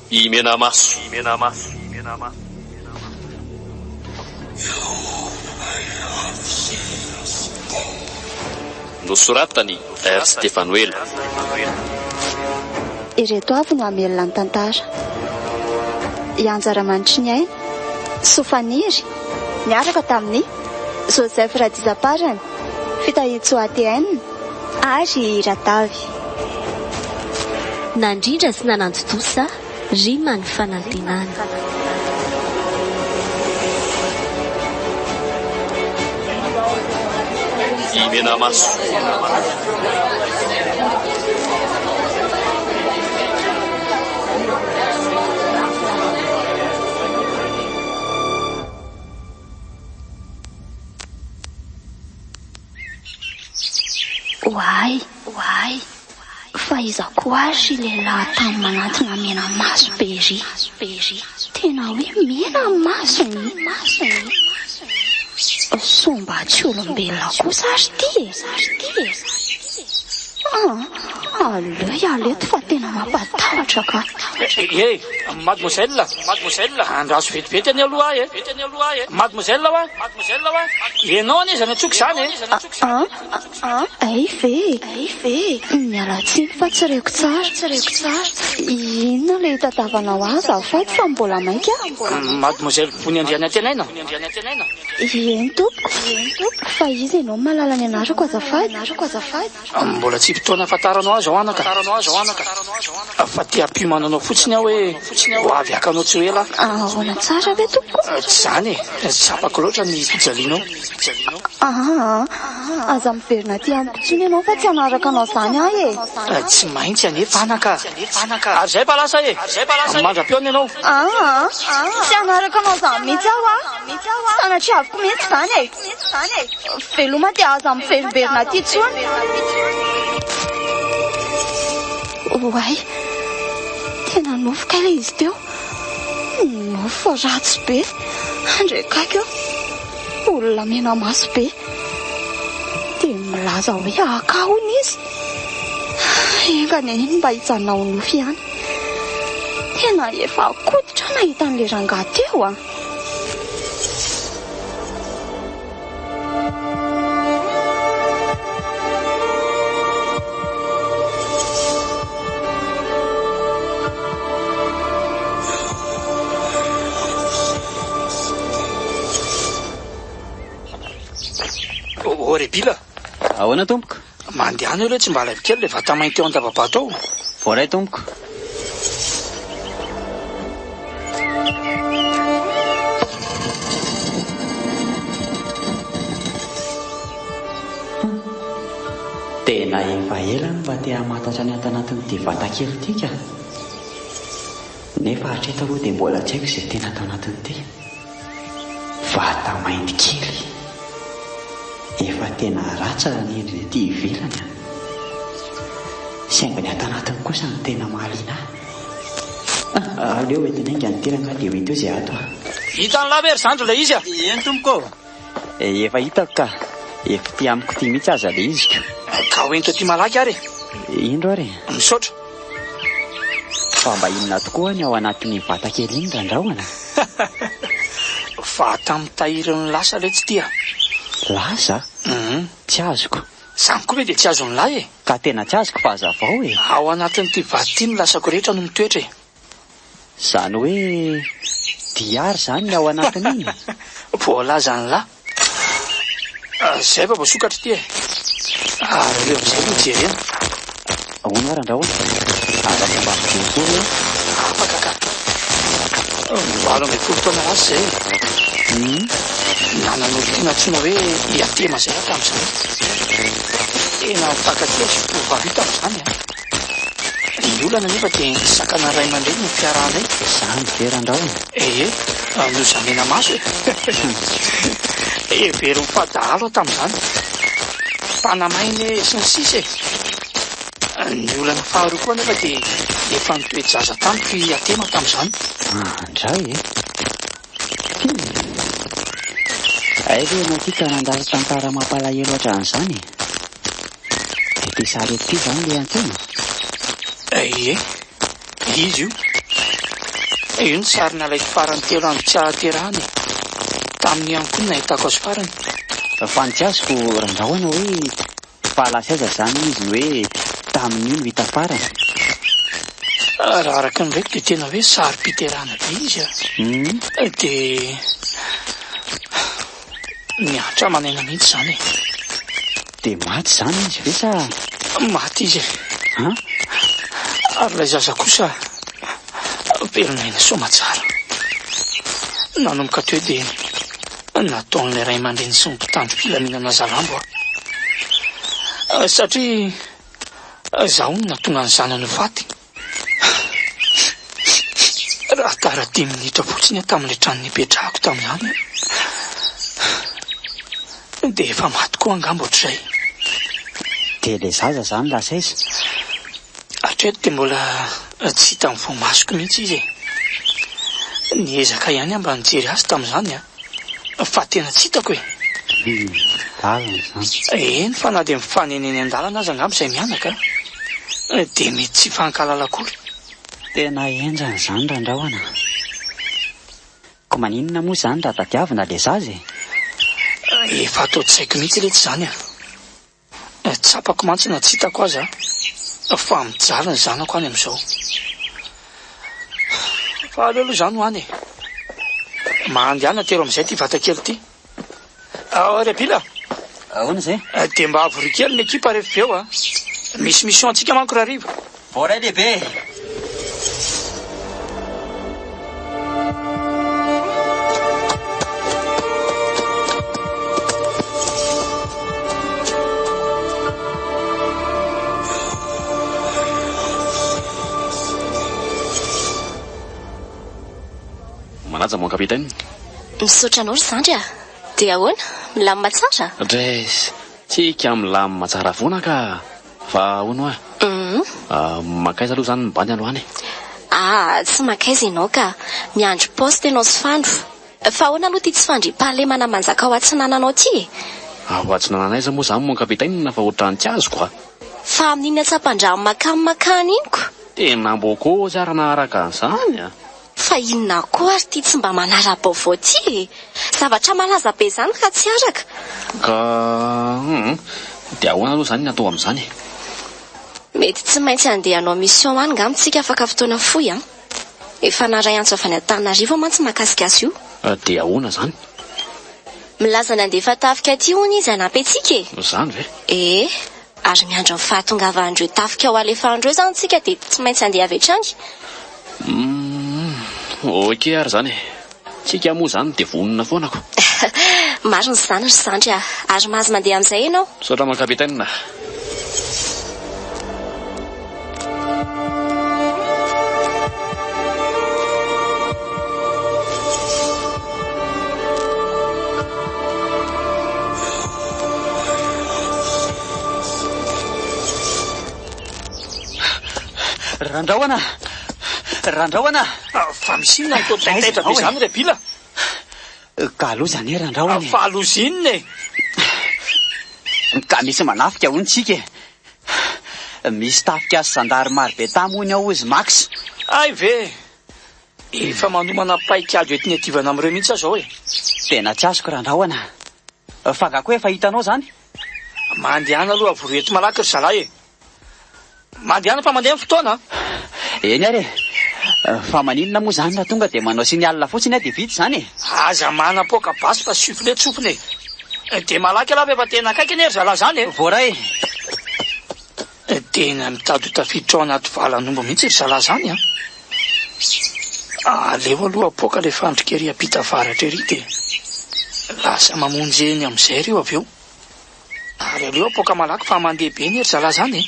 Imenamaso. Nosoratan'i R. Stefanoela. Ireto avy no hamelona ny tantara. I Anja Ramanitriniaina, Soa Faniry, niaraka tamin'i Joseph Radizaparany, Fitahintsoa ATN ary Ratavy. Nandrindra sy nanantontosa Rima ny fanantenana. Imenamaso. Oay, oay, fa iza koa ary ry lehilahy tany manantona mena maso be ery? Tena hoe mena ny masony. Sao mba tsy olombelona kosa ary ity e? Ah, aleo hiala eto fa tena mampatahotra ka. Eh, mademoiselle, mademoiselle, andraso vetivety anie aloha ahy e. Mademoiselle hoa, mademoiselle hoa, ianao anie izany antsoiko izany e. Ah, ah, hay ve e, hay ve e. Miala tsiny fa tsy reko tsara, tsy reko tsara. Inona ilay itadiavanao ahy azafady fa mbola maika aho. Mademoiselle Bony Andrianantenaina. Eny tompoko, eny tompoko, fa iza ianao mahalala ny anarako azafady, anarako azafady. Mbola tsy fotoana ahafantaranao ahy izao anaka. Fa te hampiomana anao fotsiny aho hoe ho avy haka anao tsy ho ela aho. Ahoana tsara ve tompoko? Tsy izany e, tsapako loatra ny fijalianao. Aa, aza miverina aty amiko intsony ianao fa tsy hanaraka anao izany aho e. Tsy maintsy anefa anaka. Ary izay fa lasa e. Mandra-pihaona ianao. Aa, tsy hanaraka anao izany mihitsy aho a. Sanatriaviko mihitsy izany e. Veloma dia aza miverimberina aty intsony. Oay, tena nofy kay ilay izy teo. Nofy ratsy be. Andry akaiky eo. Olona mena maso be. Dia milaza hoe haka hono izy. Enga anie iny mba hijanona ho nofy ihany. Tena efa koditra aho nahita an'ilay rangahy teo a. Oh, Rebila. Ahoana tompoko? Mandehana eo tsy mba alaivo kely ilay vata mainty eo an-dava-bato ao. Voaray tompoko. Tena efa ela no mba te hamantatra ny ato anatin'ity vata kely ity ka. Nefa hatreto aloha dia mbola tsy haiko izay tena ato anatin'ity. Vata mainty kely. Efa tena ratsy raha ny endriny aty ivelany an. Saingy ny ato anatiny kosa no tena mahaliana ahy. Ah, aleo entina haingana ity rangahy dia ho hita eo izay ato an. Hitan'lah ve ry zandry ilay izy a? Eny tompoko ô. Efa hitako ka. Efa ity amiko ity mihitsy aza ilay izy ka. Ka ho ento aty malaky ary e. Indro ary e. Misaotra. Fa mba inona tokoa ny ao anatin'iny vata kely iny Randrahona? Vata mitahiry ny lasa letsy ity a. Lasa? Tsy azoko. Izany koa ve dia tsy azon'lah e? Ka tena tsy azoko fa hazavao e. Ao anatin'ity vata ity ny lasako rehetra no mitoetra e. Izany hoe diary izany ny ao anatin'iny? Voalazan'lah. Izay vao voasokatra ity e. Ary aleo amin'izay no jerena. Ahoana ary andrahoana? Afaka mba mijery koa ve aho? Afaka ka. 18 taona lasa izay e. Nanana olon-tiana antsoina hoe i Atema izay aho tamin'izany. Tena nifankatia sy tovovavy io tamin'izany an. Ny olana anefa dia nisakana ray aman-dreny ny fiarahanay. Izany ve Randrahona? Ee, nozamena maso e. Heverin'ny fa dahalo aho tamin'izany. Mpanamaina e, sy ny sisa e. Ny olana faharoa koa anefa dia efa nitoe-jaza tamiko i Atema tamin'izany. Andray e. Hum. Hay ve ianao ity ka nandalo tantara mampalahelo hatramin'izany e? Dia ity sary eto ity izany ilay Antema? Ie, izy io. Io ny sary nalaiko farany telo andro tsy ahaterahana e. Tamin'io ihany koa no nahitako azy farany. Fa ny tsy azoko Randrahona hoe fa lasa aiza izany izy no hoe tamin'io no hita farany? Raha araka ny reko dia tena hoe sarom-piterahana be izy a. Dia mihatra aman'aina mihitsy izany e. Dia maty izany izy ve sa? Maty izy e. An? Ary ilay zaza kosa velon'aina soamatsara. Nanomboka teo dia nataon'ilay ray aman-dreny sy ny mpitandro filaminana zalambo aho. Satria izaho no nahatonga ny zanany ho faty. Raha tara dimy minitra fotsiny aho tamin'ilay trano nipetrahako tamin'izany dia efa maty koa angamba ohatr'izay. Dia ilay zaza izany lasa aiza? Hatreto dia mbola tsy hitan'ny voamasoko mihitsy izy e. Niezaka ihany aho mba nijery azy tamin'izany an. Fa tena tsy hitako e. Lalina izany. Eny fa na dia mifanena eny an-dalana aza angamba izay mianaka dia mety tsy hifankahalala akory. Tena henjana izany Randrahona a. Ko maninona moa izany raha tadiavina ilay zaza e? Efa ato an-tsaiko mihitsy letsy izany a. Tsapako mantsy na tsy hitako aza fa mijaly ny zanako any amin'izao. Fa aleo aloha izaho no any e. Mandehana atero amin'izay ity vatakely ity. Ao Rabila. Ahoana izay? Dia mba avorio kely ny ekipa rehefa avy eo a. Misy mission antsika manko rahariva. Voaray lehibe e. Manaja mon capitaine. Misaotra anao ry zandry a! Dia ahoana? Milamina tsara? Dress, tsika milamina tsara foana ka! Fa hono hoa, mankaiza aloha izany ny bandy androany e? Ah, tsy mankaiza ianao ka! Miandry poste ianao sy Fandro. Fa ahoana aloha ity tsy fandriampahalemana manjaka ao atsinanana ao ity e? Ao atsinanana aiza moa izany mon capitaine fa ohatran'ny tsy azoko a! Fa amin'iny atsapandrano makany makany iny ko! Tena mbôkôzy ary naharaka an'izany a! Fa inona koa ary ity tsy mba manara-baovao ity e? Zavatra malaza be izany ka tsy araka. Ka hum, dia ahoana aloha izany ny atao amin'izany e? Mety tsy maintsy handeha hanao mission any ngamba tsika afaka fotoana fohy an! Efa naharay antso avy any Antananarivo aho mantsy mahakasika azy io. Dia ahoana izany? Milaza ny handefa tafika aty hono izy hanampy antsika e! Izany ve? Ee, ary miandry ny fahatongavan'ireo tafika ho alefan'ireo izany tsika dia tsy maintsy handeha avy hatrany. Humm, ok ary izany e! Tsika moa izany dia vonona foana ko! Marina izany ry zandry a! Ary mahazo mandeha amin'izay ianao. Misaotra mon capitaine a! Randrahona! Randrahona! Fa misy inona no toa taitaitra be izany ry Bila? Ka loza anie Randrahona e! Fa loza inona e? Ka misy manafika hono tsika e! Misy tafika sy zandary maro be tamy hono ao hozy Max. Hay ve! Efa manomana paik'ady hoentina hiadivana amin'ireo mihitsy aho izao e! Tena tsy azoko Randrahona. Fa nga koa efa hitanao izany? Mandehana aloha avorio eto malaky ry zalahy e! Mandehana fa mandeha ny fotoana a! Eny ary e! Fa maninona moa izany raha tonga dia manao signal fotsiny aho dia vita izany e! Aza manapoaka basy fa sifflet tsofina e! Dia malaky ialahy fa efa tena akaiky anie ry zalahy izany e! Voaray! Tena mitady ho tafiditra ao anaty valan'omby mihitsy ry zalahy izany an! Aleo aloha apoaka ilay fandrika ery ampita avaratra ery dia lasa mamonjy eny amin'izay ireo avy eo. Ary aleo apoaka malaky fa mandeha be anie ry zalahy izany e!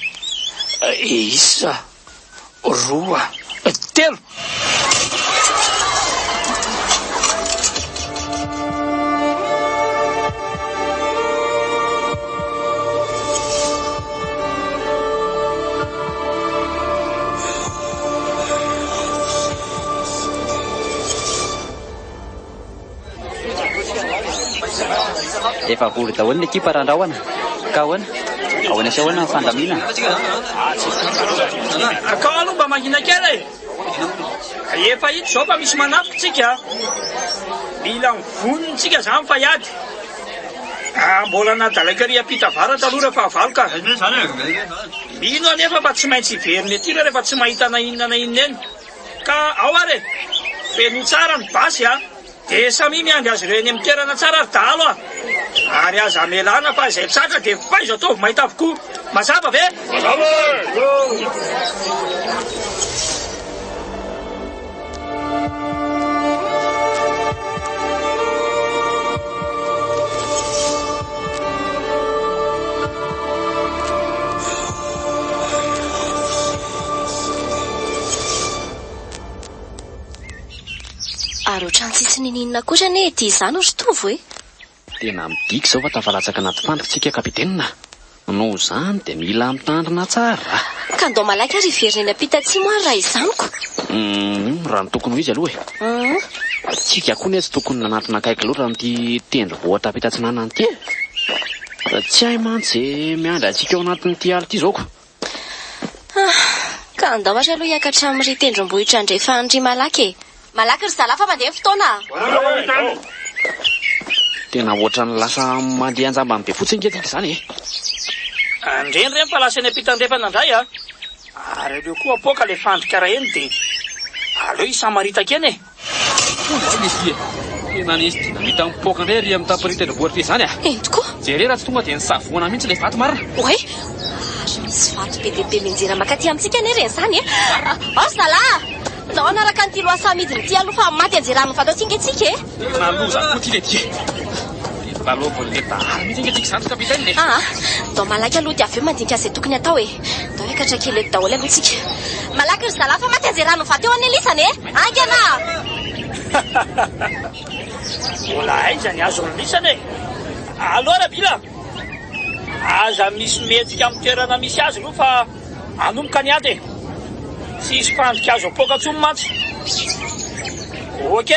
Isa, roa, telo! Efa vory daholo ny ekipa Randrahona. Ka ahoana? Ahoana sy ahoana ny fandaminana? Akao aloha mba mangina kely e! Efa hita izao fa misy manafika tsika. Mila mivonona tsika izany fa hiady. Mbola nadalaiko ery ampita avaratra aloha ireo fahavalo ka. Mino aho anefa fa tsy maintsy hiverina ety ireo rehefa tsy mahita na inona na inona eny. Ka ao ary e! Fenoy tsara ny basy a! Dia samia miandry azy ireo eny amin'ny toerana tsara ry dahalo a! Ary aza amelana fa izay tratra dia faizo ataovy mahita avokoa! Mazava ve? Mazava e! Ary ohatran'ny tsisy niniana kosa anie ity izany ry Tovo e! Tena midika izao fa tafalatsaka anaty fandrika tsika Kapitena. Noho izany dia mila mitandrina tsara. Ka ndao malaky ary hiverina eny ampita atsimo ary raha izany ko. Humm, raha ny tokony ho izy aloha e. Humm. Tsika koa anie tsy tokony nanatona akaiky loatra an'ity tendrombohitra ampita atsinanana ity e. Tsy hay mantsy izay miandry antsika ao anatin'ity ala ity izao ko. Ah, ka andao ary aloha hiakatra amin'ry tendrombohitra andrefan'ry malaky e. Malaky ry zalahy fa mandeha ny fotoana a! Tena ohatran'ny lasa mandeha an-jambany be fotsiny ange tsika izany e! Andreny ireny fa lasa eny am-pitandrefana indray a! Ary aleo koa apoaka ilay fandrika raha eny dia aleo hisamaritaka eny e! Hono va izy ity e! Tena nisy dinamita mipoaka indray ery amin'ny tampon'iny tendrombohitra izany a! Eny tokoa! Jereo raha tsy tonga dia nisavoana mihitsy ilay vato marina! Oay! Ary misy vato be dia be mianjera mankaty amintsika anie ireny izany e! Ao ry zalahy a! Ndao hanaraka an'ity lohasaha midina ity aloha fa maty anjeran'ny vato aty ange tsika e! Tena loza koa ity le ty e! Lalaovin'ilay dahalo mihitsy ange tsika izany ry capitaine e! Aa! Ndao malaky aloha dia avy eo mandinika izay tokony hatao e! Ndao hiakatra kely eto daholo aloha tsika. Malaky ry zalahy fa maty anjeran'ny vato eo anie lisany e! Haingana! Mbola aiza ny azon'ny lisany e! Allo Rabila! Aza misy mihetsika amin'ny toerana misy azy aloha fa hanomboka ny ady e! Tsy hisy fandrika azo apoaka intsony mantsy. Ok!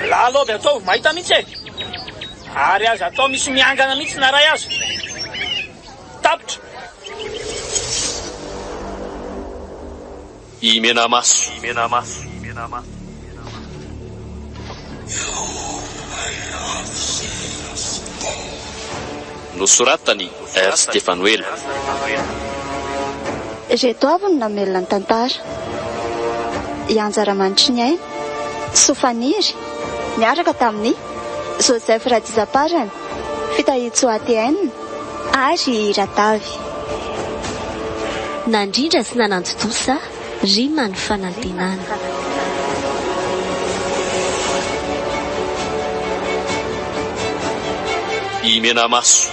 Lalaovy ataovy mahita mihitsy e! Ary aza atao misy miangana mihitsy na iray aza. Tapitra! Imenamaso. Nosoratan'i R. Stefanoela. Ireto avy no namelona ny tantara. I Anja Ramanitriniaina, Soa Faniry, niaraka tamin'i Joseph Radizaparany, Fitahitsoa ATN ary i Ratavy. Nandrindra sy nanantontosa Rima ny fanantenana. Imenamaso.